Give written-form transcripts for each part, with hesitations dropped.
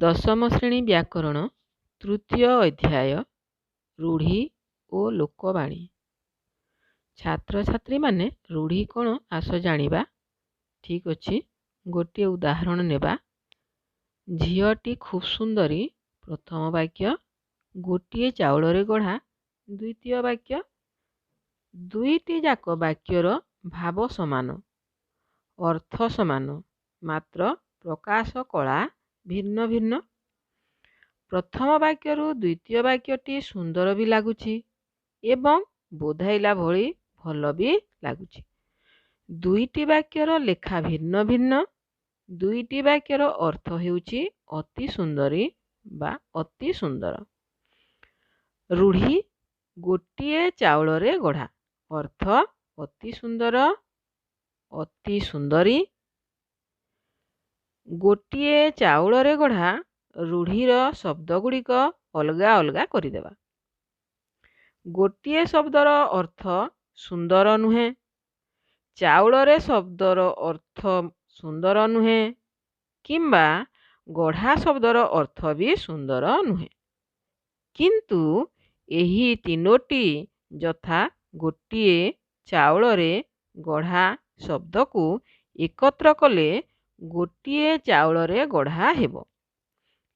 ଦଶମ ଶ୍ରେଣୀ ବ୍ୟାକରଣ ତୃତୀୟ ଅଧ୍ୟାୟ ରୂଢ଼ି ଓ ଲୋକବାଣୀ। ଛାତ୍ରଛାତ୍ରୀମାନେ, ରୂଢ଼ି କ'ଣ ଆସ ଜାଣିବା। ଠିକ୍ ଅଛି, ଗୋଟିଏ ଉଦାହରଣ ନେବା। ଝିଅଟି ଖୁବ୍ ସୁନ୍ଦରୀ ପ୍ରଥମ ବାକ୍ୟ, ଗୋଟିଏ ଚାଉଳରେ ଗଢ଼ା ଦ୍ୱିତୀୟ ବାକ୍ୟ। ଦୁଇଟି ଯାକ ବାକ୍ୟର ଭାବ ସମାନ, ଅର୍ଥ ସମାନ, ମାତ୍ର ପ୍ରକାଶ କଳା ଭିନ୍ନ ଭିନ୍ନ। ପ୍ରଥମ ବାକ୍ୟରୁ ଦ୍ୱିତୀୟ ବାକ୍ୟଟି ସୁନ୍ଦର ବି ଲାଗୁଛି ଏବଂ ବୋଧାଇଲା ଭଳି ଭଲ ବି ଲାଗୁଛି। ଦୁଇଟି ବାକ୍ୟର ଲେଖା ଭିନ୍ନ ଭିନ୍ନ, ଦୁଇଟି ବାକ୍ୟର ଅର୍ଥ ହେଉଛି ଅତି ସୁନ୍ଦରୀ ବା ଅତି ସୁନ୍ଦର। ରୂଢ଼ି ଗୋଟିଏ ଚାଉଳରେ ଗଢ଼ା ଅର୍ଥ ଅତି ସୁନ୍ଦର, ଅତି ସୁନ୍ଦରୀ। ଗୋଟିଏ ଚାଉଳରେ ଗଢ଼ା ରୂଢ଼ିର ଶବ୍ଦଗୁଡ଼ିକ ଅଲଗା ଅଲଗା କରିଦେବା। ଗୋଟିଏ ଶବ୍ଦର ଅର୍ଥ ସୁନ୍ଦର ନୁହେଁ, ଚାଉଳରେ ଶବ୍ଦର ଅର୍ଥ ସୁନ୍ଦର ନୁହେଁ କିମ୍ବା ଗଢ଼ା ଶବ୍ଦର ଅର୍ଥ ବି ସୁନ୍ଦର ନୁହେଁ। କିନ୍ତୁ ଏହି ତିନୋଟି ଯଥା ଗୋଟିଏ ଚାଉଳରେ ଗଢ଼ା ଶବ୍ଦକୁ ଏକତ୍ର କଲେ ଗୋଟିଏ ଚାଉଳରେ ଗଢ଼ା ହେବ।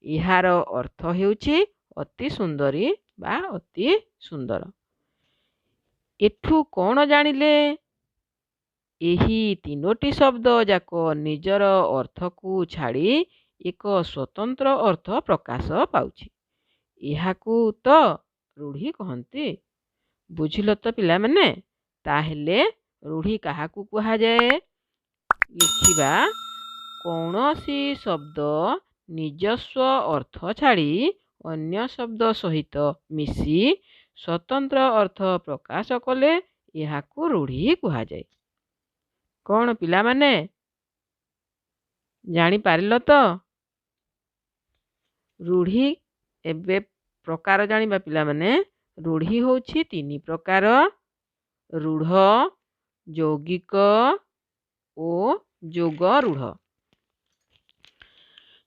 ଏହାର ଅର୍ଥ ହେଉଛି ଅତି ସୁନ୍ଦରୀ ବା ଅତି ସୁନ୍ଦର। ଏଠୁ କ'ଣ ଜାଣିଲେ? ଏହି ତିନୋଟି ଶବ୍ଦ ଯାକ ନିଜର ଅର୍ଥକୁ ଛାଡ଼ି ଏକ ସ୍ୱତନ୍ତ୍ର ଅର୍ଥ ପ୍ରକାଶ ପାଉଛି। ଏହାକୁ ତ ରୂଢ଼ି କହନ୍ତି। ବୁଝିଲ ତ ପିଲାମାନେ? ତାହେଲେ ରୂଢ଼ି କାହାକୁ କୁହାଯାଏ? ଲେଖିବା, କୌଣସି ଶବ୍ଦ ନିଜସ୍ୱ ଅର୍ଥ ଛାଡ଼ି ଅନ୍ୟ ଶବ୍ଦ ସହିତ ମିଶି ସ୍ୱତନ୍ତ୍ର ଅର୍ଥ ପ୍ରକାଶ କଲେ ଏହାକୁ ରୂଢ଼ି କୁହାଯାଏ। କ'ଣ ପିଲାମାନେ, ଜାଣିପାରିଲ ତ? ରୂଢ଼ି ଏବେ ପ୍ରକାର ଜାଣିବା ପିଲାମାନେ। ରୂଢ଼ି ହେଉଛି ତିନି ପ୍ରକାର: ରୂଢ଼, ଯୌଗିକ ଓ ଯୋଗରୂଢ଼।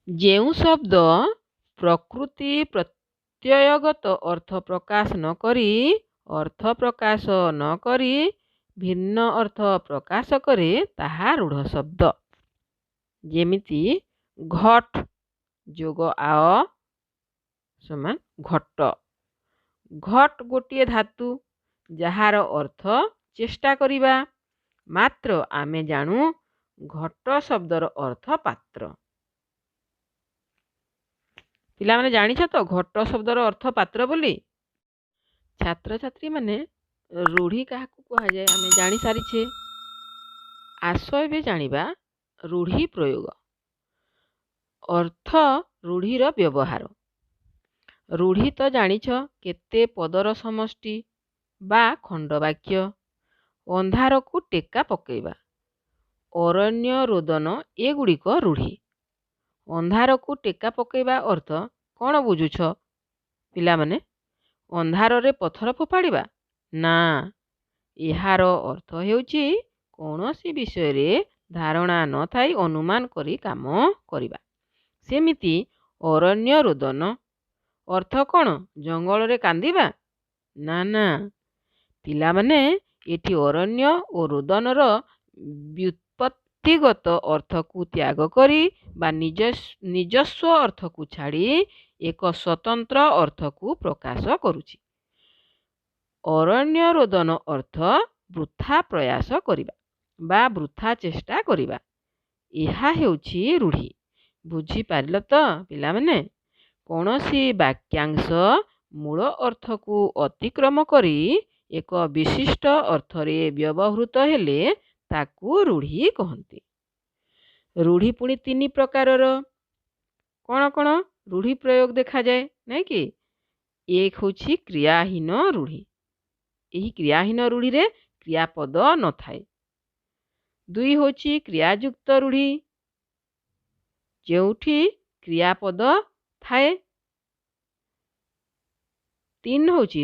ଯେଉଁ ଶବ୍ଦ ପ୍ରକୃତି ପ୍ରତ୍ୟୟଗତ ଅର୍ଥ ପ୍ରକାଶ ନ କରି ଭିନ୍ନ ଅର୍ଥ ପ୍ରକାଶ କରେ, ତାହା ରୂଢ଼ ଶବ୍ଦ। ଯେମିତି ଘଟ୍ ଯୋଗ ଆ ସମାନ ଘଟ। ଘଟ୍ ଗୋଟିଏ ଧାତୁ, ଯାହାର ଅର୍ଥ ଚେଷ୍ଟା କରିବା। ମାତ୍ର ଆମେ ଜାଣୁ ଘଟ ଶବ୍ଦର ଅର୍ଥ ପାତ୍ର। ପିଲାମାନେ, ଜାଣିଛ ତ ଘଟ ଶବ୍ଦର ଅର୍ଥ ପାତ୍ର ବୋଲି? ଛାତ୍ରଛାତ୍ରୀମାନେ, ରୂଢ଼ି କାହାକୁ କୁହାଯାଏ ଆମେ ଜାଣିସାରିଛେ। ଆସ ଏବେ ଜାଣିବା ରୂଢ଼ି ପ୍ରୟୋଗ। ଅର୍ଥ ରୂଢ଼ିର ବ୍ୟବହାର। ରୂଢ଼ି ତ ଜାଣିଛ କେତେ ପଦର ସମଷ୍ଟି ବା ଖଣ୍ଡବାକ୍ୟ। ଅନ୍ଧାରକୁ ଟେକା ପକେଇବା, ଅରଣ୍ୟ ରୋଦନ ଏଗୁଡ଼ିକ ରୂଢ଼ି। ଅନ୍ଧାରକୁ ଟେକା ପକେଇବା ଅର୍ଥ କ'ଣ ବୁଝୁଛ ପିଲାମାନେ? ଅନ୍ଧାରରେ ପଥର ଫୋପାଡ଼ିବା? ନା, ଏହାର ଅର୍ଥ ହେଉଛି କୌଣସି ବିଷୟରେ ଧାରଣା ନଥାଇ ଅନୁମାନ କରି କାମ କରିବା। ସେମିତି ଅରଣ୍ୟ ରୋଦନ ଅର୍ଥ କ'ଣ? ଜଙ୍ଗଲରେ କାନ୍ଦିବା? ନା ନା ପିଲାମାନେ, ଏଠି ଅରଣ୍ୟ ଓ ରୋଦନର ବ୍ୟୁତ୍ପତ୍ତିଗତ ଅର୍ଥକୁ ତ୍ୟାଗ କରି ବା ନିଜସ୍ୱ ଅର୍ଥକୁ ଛାଡ଼ି ଏକ ସ୍ୱତନ୍ତ୍ର ଅର୍ଥକୁ ପ୍ରକାଶ କରୁଛି। ଅରଣ୍ୟ ରୋଦନ ଅର୍ଥ ବୃଥା ପ୍ରୟାସ କରିବା ବା ବୃଥା ଚେଷ୍ଟା କରିବା। ଏହା ହେଉଛି ରୂଢ଼ି। ବୁଝିପାରିଲ ତ ପିଲାମାନେ? କୌଣସି ବାକ୍ୟାଂଶ ମୂଳ ଅର୍ଥକୁ ଅତିକ୍ରମ କରି ଏକ ବିଶିଷ୍ଟ ଅର୍ଥରେ ବ୍ୟବହୃତ ହେଲେ ତାକୁ ରୂଢ଼ି କହନ୍ତି। ରୂଢ଼ି ପୁଣି ତିନି ପ୍ରକାରର। କ'ଣ କ'ଣ ରୂଢ଼ି ପ୍ରୟୋଗ ଦେଖାଯାଏ, ନାଇଁ କି? ଏକ ହେଉଛି କ୍ରିୟାହୀନ ରୂଢ଼ି। ଏହି କ୍ରିୟାହୀନ ରୂଢ଼ିରେ କ୍ରିୟାପଦ ନଥାଏ। ଦୁଇ ହେଉଛି କ୍ରିୟାଯୁକ୍ତ ରୂଢ଼ି, ଯେଉଁଠି କ୍ରିୟାପଦ ଥାଏ। ତିନି ହେଉଛି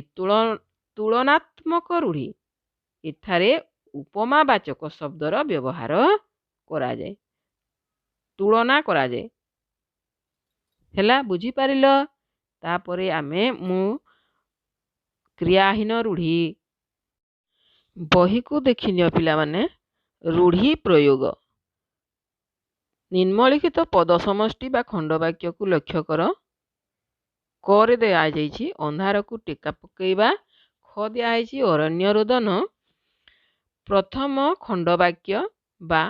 ତୁଳନାତ୍ମକ ରୂଢ଼ି। ଏଠାରେ ଉପମାବାଚକ ଶବ୍ଦର ବ୍ୟବହାର କରାଯାଏ, ତୁଳନା କରାଯାଏ। ହେଲା, ବୁଝିପାରିଲ? ତାପରେ ଆମେ ମୁଁ କ୍ରିୟାହୀନ ରୂଢ଼ି ବହିକୁ ଦେଖିନିଅ ପିଲାମାନେ। ରୂଢ଼ି ପ୍ରୟୋଗ। ନିମ୍ନଲିଖିତ ପଦ ସମଷ୍ଟି ବା ଖଣ୍ଡବାକ୍ୟକୁ ଲକ୍ଷ୍ୟ କର। କରେ ଦିଆଯାଇଛି ଅନ୍ଧାରକୁ ଟେକା ପକାଇବା, ଖ ଦିଆହେଇଛି ଅରଣ୍ୟ ରୋଦନ। ପ୍ରଥମ ଖଣ୍ଡବାକ୍ୟ ବା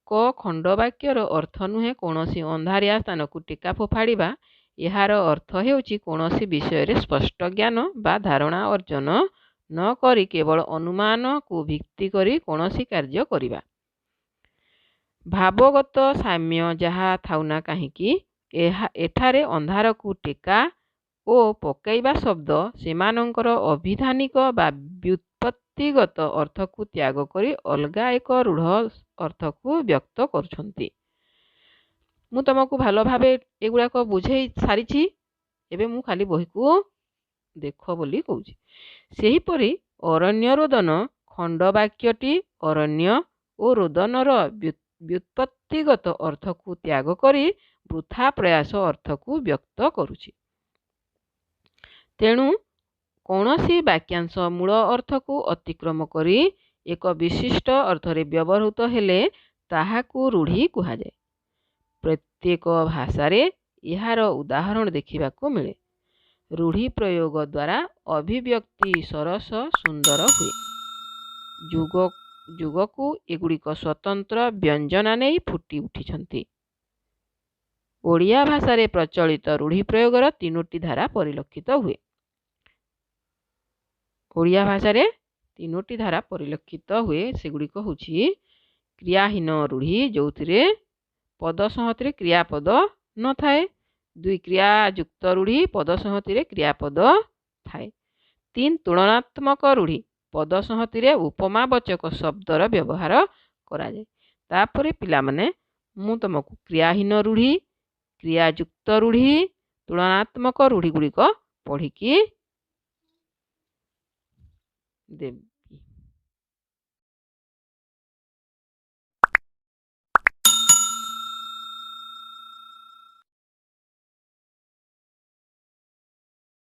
କ ଖଣ୍ଡବାକ୍ୟର ଅର୍ଥ ନୁହେଁ କୌଣସି ଅନ୍ଧାରିଆ ସ୍ଥାନକୁ ଟେକା ଫୋପାଡ଼ିବା। ଏହାର ଅର୍ଥ ହେଉଛି କୌଣସି ବିଷୟରେ ସ୍ପଷ୍ଟ ଜ୍ଞାନ ବା ଧାରଣା ଅର୍ଜନ ନ କରି କେବଳ ଅନୁମାନକୁ ଭିତ୍ତି କରି କୌଣସି କାର୍ଯ୍ୟ କରିବା। ଭାବଗତ ସାମ୍ୟ ଯାହା ଥାଉନା କାହିଁକି, ଏହା ଏଠାରେ ଅନ୍ଧାରକୁ ଟେକା ଓ ପକାଇବା ଶବ୍ଦ ସେମାନଙ୍କର ଅଭିଧାନିକ ବା ବ୍ୟୁତ୍ପତ୍ତିଗତ ଅର୍ଥକୁ ତ୍ୟାଗ କରି ଅଲଗା ଏକ ରୂଢ଼ ଅର୍ଥକୁ ବ୍ୟକ୍ତ କରୁଛନ୍ତି। ମୁଁ ତୁମକୁ ଭଲ ଭାବେ ଏଗୁଡ଼ାକ ବୁଝେଇ ସାରିଛି, ଏବେ ମୁଁ ଖାଲି ବହିକୁ ଦେଖ ବୋଲି କହୁଛି। ସେହିପରି ଅରଣ୍ୟ ରୋଦନ ଖଣ୍ଡବାକ୍ୟଟି ଅରଣ୍ୟ ଓ ରୋଦନର ବ୍ୟୁତ୍ପତ୍ତିଗତ ଅର୍ଥକୁ ତ୍ୟାଗ କରି ବୃଥା ପ୍ରୟାସ ଅର୍ଥକୁ ବ୍ୟକ୍ତ କରୁଛି। ତେଣୁ କୌଣସି ବାକ୍ୟାଂଶ ମୂଳ ଅର୍ଥକୁ ଅତିକ୍ରମ କରି ଏକ ବିଶିଷ୍ଟ ଅର୍ଥରେ ବ୍ୟବହୃତ ହେଲେ ତାହାକୁ ରୂଢ଼ି କୁହାଯାଏ। ପ୍ରତ୍ୟେକ ଭାଷାରେ ଏହାର ଉଦାହରଣ ଦେଖିବାକୁ ମିଳେ। ରୂଢ଼ି ପ୍ରୟୋଗ ଦ୍ୱାରା ଅଭିବ୍ୟକ୍ତି ସରସ ସୁନ୍ଦର ହୁଏ। ଯୁଗକୁ ଏଗୁଡ଼ିକ ସ୍ୱତନ୍ତ୍ର ବ୍ୟଞ୍ଜନା ନେଇ ଫୁଟି ଉଠିଛନ୍ତି। ଓଡ଼ିଆ ଭାଷାରେ ପ୍ରଚଳିତ ରୂଢ଼ି ପ୍ରୟୋଗର ତିନୋଟି ଧାରା ପରିଲକ୍ଷିତ ହୁଏ। ଓଡ଼ିଆ ଭାଷାରେ ତିନୋଟି ଧାରା ପରିଲକ୍ଷିତ ହୁଏ। ସେଗୁଡ଼ିକ ହେଉଛି କ୍ରିୟାହୀନ ରୂଢ଼ି, ଯେଉଁଥିରେ ପଦ ସଂହତିରେ କ୍ରିୟାପଦ ନଥାଏ। 2 କ୍ରିୟାଯୁକ୍ତ ରୂଢ଼ି, ପଦ ସଂହତିରେ କ୍ରିୟାପଦ ଥାଏ। 3 ତୁଳନାତ୍ମକ ରୂଢ଼ି, ପଦ ସଂହତିରେ ଉପମାବାଚକ ଶବ୍ଦର ବ୍ୟବହାର କରାଯାଏ। ତାପରେ ପିଲାମାନେ ମୁଁ ତୁମକୁ କ୍ରିୟାହୀନ ରୂଢ଼ି, କ୍ରିୟାଯୁକ୍ତ ରୂଢ଼ି, ତୁଳନାତ୍ମକ ରୂଢ଼ି ଗୁଡ଼ିକ ପଢ଼ିକି ଦେବି।